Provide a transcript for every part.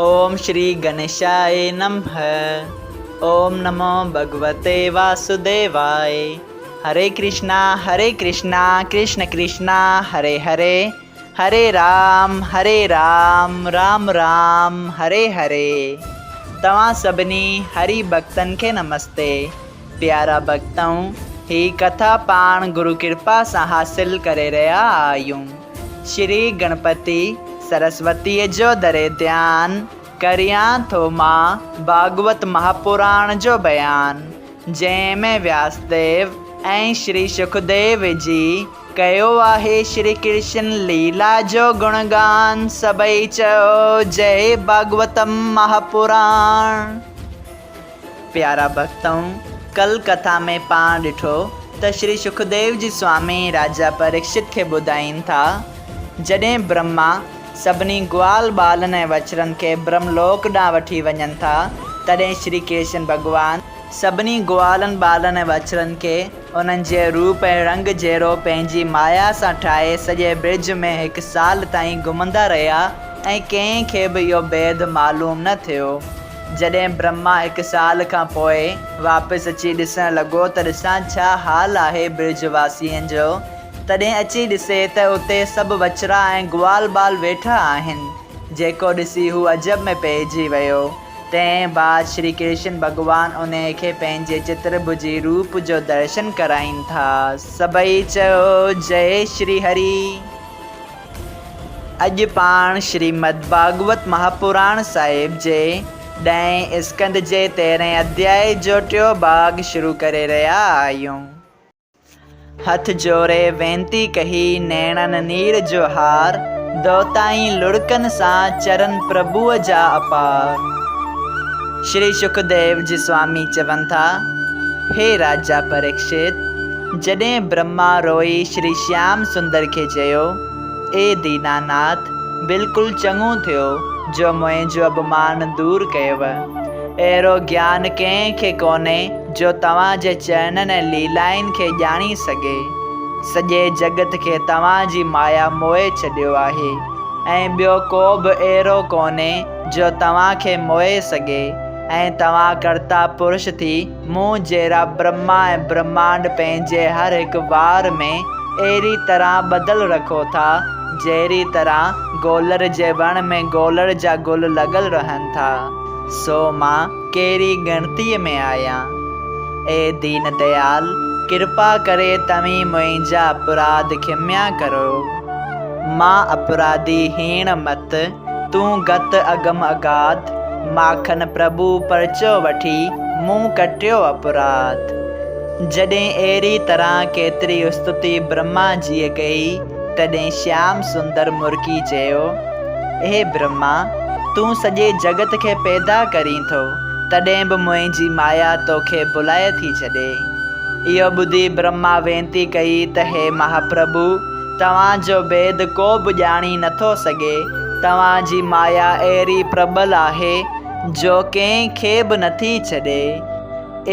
اوم شري گنيشاء نمھ اوم نمو ڀڳوتي واسوديواء هري ڪرشنا هري ڪرشنا ڪرشن ڪرشنا هري هري هري رام هري رام رام رام هري هري توهان سڀني هري ڀڳتن کي نمستي پيارا ڀڳتؤ هي ڪٿا پاڻ گرو ڪرپا سان حاصل ڪري رهيا آهيون. شري گڻپتي سرسوتيء جو دري ڌيان ڪريان ٿو مان ڀاڳوت مهاپراڻ جو بيان، جنهن ۾ وياسديو ۽ شري شڪديو جي ڪيو آهي شري ڪرشن ليلا جو گڻگان، سڀئي چئو جئي ڀاڳوتم مهاپراڻ. پيارا ڀڳتؤ! ڪل ڪٿا ۾ پاڻ ڏٺو ته شري شڪديو جي سوامي راجا پريڪشت کي ٻڌائين ٿا، جڏهن برهما سڀني گوال ٻالن ۽ وڇڙن کي برهم لوڪ ڏانهن وٺي وڃن ٿا، تڏهن شري ڪرشن ڀڳوان سڀني گوالن ٻالن ۽ وڇڙن کي انهن جي روپ ۽ رنگ جهڙو پنهنجي مايا سان ٺاهي سڄي برج ۾ هڪ سال تائين گهمندا رهيا ۽ ڪنهن کي به اهو ڀيد معلوم نه ٿيو. جڏهن برهما هڪ سال کان پوء واپس اچي ڏسڻ لڳو ته ڏسان ڇا حال آهي برج واسين جو، تڏهن اچي ڏسي ته اتي سڀ وڇڙا ۽ گوال ٻال ويٺا آهن، جيڪو ڏسي هو عجب ۾ پئجي ويو. تنهن بعد شري ڪرشن ڀڳوان انهيء کي پنهنجي چترڀجي روپ جو درشن ڪرائين ٿا. سڀئي چيو، جئي شري هري! اڄ پاڻ شريمد ڀاڳوت مهاپراڻ صاحب جي ڏهين اسڪنڌ جي تيرهين اڌيائي جو ٽيون ڀاڳ شروع ڪري رهيا آهيون. هٿ جوڙي وينتي ڪهي نيڻن نير جو هار، ڌوتائين لڙڪن سان چرن پرڀوء جا اپار. شري شڪديو جي سوامي چون ٿا، هي راجا پريڪشت! جڏهن برهما روئي شري شيام سندر کي چيو، اي ديناناٿ! بلڪل چڱو ٿيو جو منهنجو اڀمان دور ڪيوء. اهڙو گيان ڪنهن کي ڪونهي جو توهان جي چرنن ۽ ليلائن کي ڄاڻي سگهي. سڄي جڳت کي توهان جي مايا موهي ڇڏيو آهي ۽ ٻيو ڪو به اهڙو ڪونهي جو توهان کي موهي سگهي ۽ توهان ڪرتا پرش ٿي مون جهڙا برهما ۽ برهمانڊ پنهنجي هر هڪ وار ۾ اهڙي طرح ٻڌل رکو ٿا، جهڙي طرح گولر جي وڻ ۾ گولر جا گل لڳل رهن ٿا. سو مان ڪهڙي ڳڻتيء ۾ آهيان. اي دين ديال! ڪرپا ڪري توهين منهنجا اپراڌ کميا ڪريو. مان اپراڌي هيڻ مت. تون گت اگم اگاڌ، ماکن پرڀو پرچو وٺي، مون ڪٽيو اپراڌ. جڏهن اهڙي طرح ڪيتري استتي برهما جيء ڪئي، تڏهن شيام سندر مرڪي چيو، اي برهما! تون سڄي جڳت کي پيدا ڪرين ٿو، تڏهن به منهنجي مايا توکي ڀلائي ٿي ڇڏي. اهو ٻڌي برهما وينتي ڪئي ته هي مهاپرڀو! توهان جو ڀيد ڪو به ڄاڻي نٿو سگهي. توهان جي مايا اهڙي پرٻل آهي، جو ڪنهن کي به نٿي ڇڏي.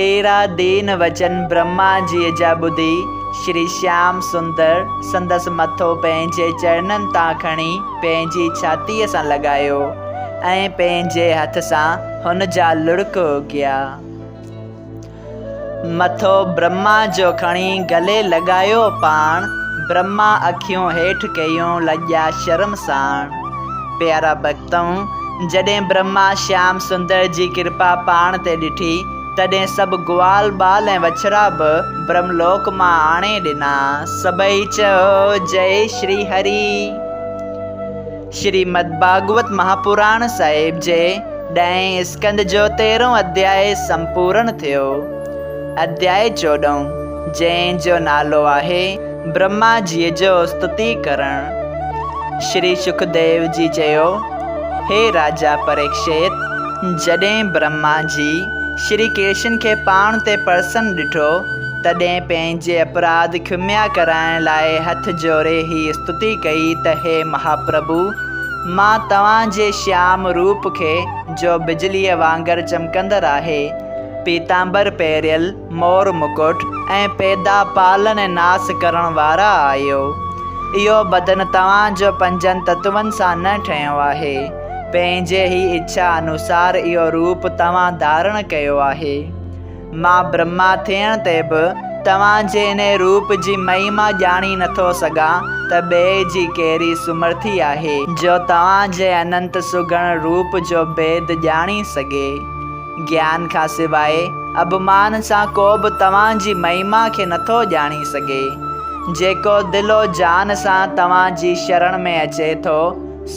اهڙا دين وچن برهما جيء جا ٻڌي، شري شيام سندر سندس مٿو پنهنجي چرنن تان کڻي پنهنجي ڇاتيء سان لڳايو ۽ پنهنجي هٿ سان هن جا لڙڪ اگهيا. مٿو برهما جو کڻي گلي لڳايو پاڻ، برهما اکيون هيٺ ڪيون لڄا شرم ساڻ. پيارا ڀڳتؤ! جڏهن برهما شيام سندر جي ڪرپا پاڻ تي ڏٺي، تڏهن سڀ گوال ٻال ۽ وڇڙا به برهم لوڪ مان آڻي ڏنا. سڀئي چئو جئي شري هري. شريمد ڀاڳوت مهاپراڻ صاحب جي ڏهين اسڪنڌ جو تيرهون اڌياء سمپورڻ ٿيو. اڌياء چوڏهون، جنهن جو نالو آهي برهما جيء جو استتي ڪرڻ. شري شڪديو جي چيو، هي راجا پريڪشت! جڏهن برهما جي شري ڪرشن کي پاڻ تي پرسن ڏٺو، تڏهن پنهنجي اپراڌ کميا ڪرائڻ لاء هٿ جوڙي هي استتي ڪئي ته هي مهاپرڀو! مان توهان جي شيام روپ کي، جو بجليء وانگر چمڪندڙ آهي، پيتامبر پهريل، مور مڪٽ ۽ پيدا پالن ۽ ناس ڪرڻ وارا آهيو. اهو بدن توهان جو پنجن تتون سان نه ٺهيو آهي. پنهنجي ئي اڇا انوسار اهو روپ توهان ڌارڻ ڪيو آهي. مان برهما ٿيڻ تي به توهان جي انهي روپ جي مهما ڄاڻي نٿو سگهان ته ٻئي جي ڪهڙي سمرٿي آهي، جو توهان جي اننت سگهڻ روپ جو ڀيد ڄاڻي سگهي. گيان کان سواء اڀمان سان ڪو به توهان جي مهما کي نٿو ڄاڻي سگهي. جيڪو دل و جان سان توهان جي شرڻ ۾ اچي ٿو،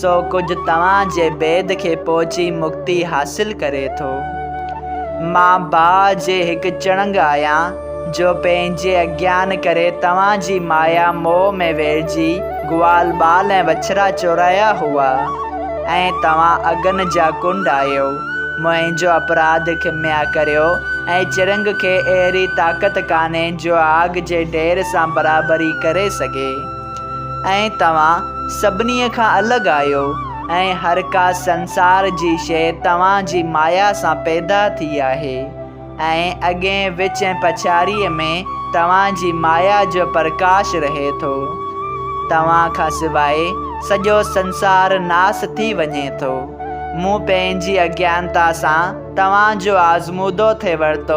سو ڪجهه توهان جي بيد کي پهچي مڪتي حاصل ڪري ٿو. مان باهه جي هڪ چڻنگ آهيان، جو پنهنجي اگيان ڪري توهان جي مايا موهه ۾ ويڙهجي گوال ٻال ۽ وڇڙا چورايا هئا ۽ توهان اگن جا ڪنڊ آهيو. منهنجو اپراڌ کميا ڪريو ۽ چرنگ کي اهڙي طاقت ڪانهي جو آگ جي ڍير سان برابري ڪري سگهي. ۽ توهان سڀني کان الڳ آهيو ۽ هر ڪا سنسار جي شيء توهان جي مايا سان پيدا ٿي آهي ۽ اڳئين وچ ۽ پڇاڙيء ۾ توهان جي مايا جو پرڪاش رهي ٿو. توهان کان سواء سڄو سنسار ناس ٿي وڃي ٿو. مون پنهنجي اگيانتا سان توهان جو آزمودو ٿي ورتو،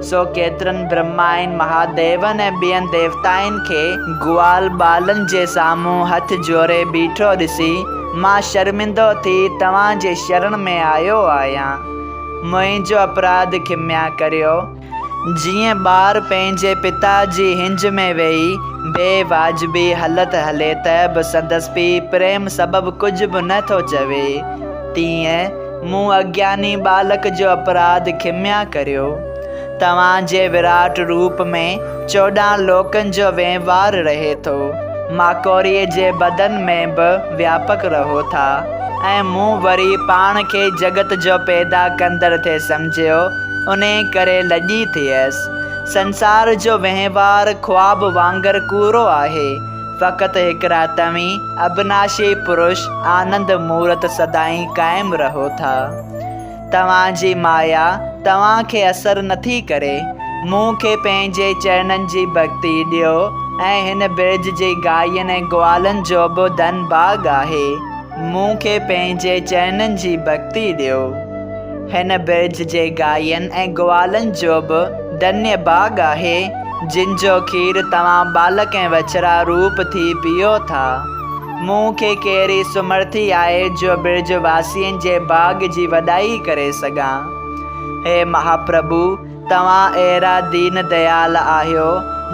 سو ڪيترن برهمائن، مهاديون ۽ ٻين ديوتائن کي گوال ٻالن جي سامهون هٿ جوڙي بيٺو ڏسي، مان شرمندو ٿي توهان جي شرڻ ۾ آيو آهيان. منهنجو اپراڌ کميا ڪريو. جيئن ٻار پنهنجي پتا جي هنج ۾ ويهي بي واجبي هلت هلي ته به سندس پيء پريم سبب ڪجهه به نه ٿو چوي، تيئن مون اگياني ٻالڪ جو اپراڌ کميا ڪريو. توهان جي وراٽ روپ ۾ 14 لوڪن جو وهنوار رهي ٿو. ماڪوڙيء جي بدن ۾ به وياپڪ رهو ٿا ۽ مون وري پاڻ کي جڳت جو پيدا ڪندڙ ٿي سمجهيو. انهيء ڪري لڄي ٿيس. سنسار جو وهنوار خواب وانگر ڪوڙو آهي. فقط هڪڙا توهين ابناشي پرش آنند مورت سدائين قائم رهو ٿا. توهان جي مايا توهان کي اثر نٿي ڪري. مون کي پنهنجي چرنن جي ڀڳتي ڏيو ۽ هن برج جي گاين ۽ گوالن جو به ڌن ڀاڳ آهي. مون کي پنهنجي چرنن جي ڀڳتي ڏيو. هن برج جي گاين ۽ گوالن جو به ڌنيه ڀاڳ آهي، جن جو کير توهان ٻالڪ ۽ وڇڙا روپ ٿي پيئو ٿا. مون کي ڪهڙي سمرٿي آهي جو برج واسين جي ڀاڳ جي وڏائي ڪري سگهان. هي مهاپرڀو! توهان اهڙا دين ديال آهيو،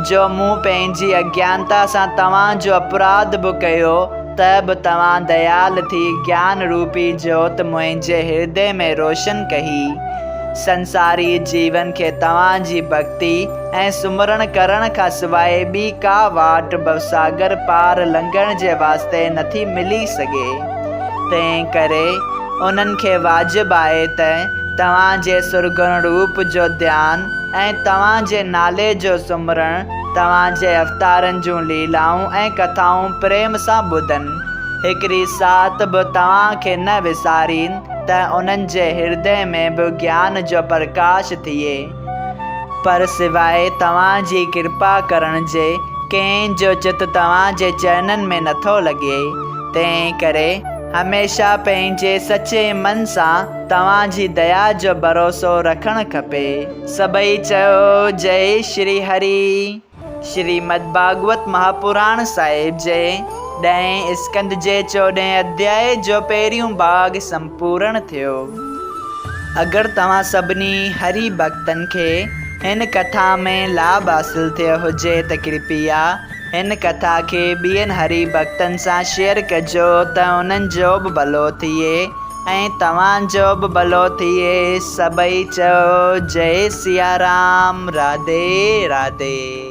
جو مون پنهنجي اگيانتا سان توهان جو اپراڌ به ڪيو، ته به توهان ديال ٿي گيان روپي جوت منهنجي هردي ۾ روشن ڪئي. سنساري جيون کي توهان جي ڀڳتي ۽ سمرڻ ڪرڻ کان سواء ٻي ڪا واٽ ڀوساگر پار لنگهڻ جي واسطي نٿي ملي سگهي. تنهن ڪري انهن کي واجب آهي ته توهان جي سرگڻ روپ جو ڌيان ۽ توهان جي نالي جو سمرڻ، توهان جي اوتارن جون ليلائون ۽ ڪٿائون پريم سان ٻڌن، هڪڙي ساعت به توهان کي نه وسارين ته انهن جي هردي ۾ به گيان جو پرڪاش ٿئي. پر سواء توهان جي ڪرپا ڪرڻ جي ڪنهن جو چت توهان جي چرنن ۾ نٿو لڳي، تنهن ڪري هميشه پنهنجي سچي من سان توهان جي ديا جو ڀروسو رکڻ کپي. سڀئي چيو جئي شري هري. شريمد ڀاڳوت مهاپراڻ صاحب جي ڏهين اسڪنڌ جي چوڏهين اڌيائي جو پهريون ڀاڳ سمپورڻ ٿيو. اگر توهان سڀني هري ڀڳتن کي هن ڪٿا ۾ لاڀ حاصل ٿيو هجي ته ڪرپيا هن ڪٿا کي ٻين هري ڀڳتن سان شيئر ڪجو ته انهن جو به ڀلو ٿئي. ۽ توهان جو به ڀلو ٿئي سڀئي چئو جئي سيارام راڌي راڌي.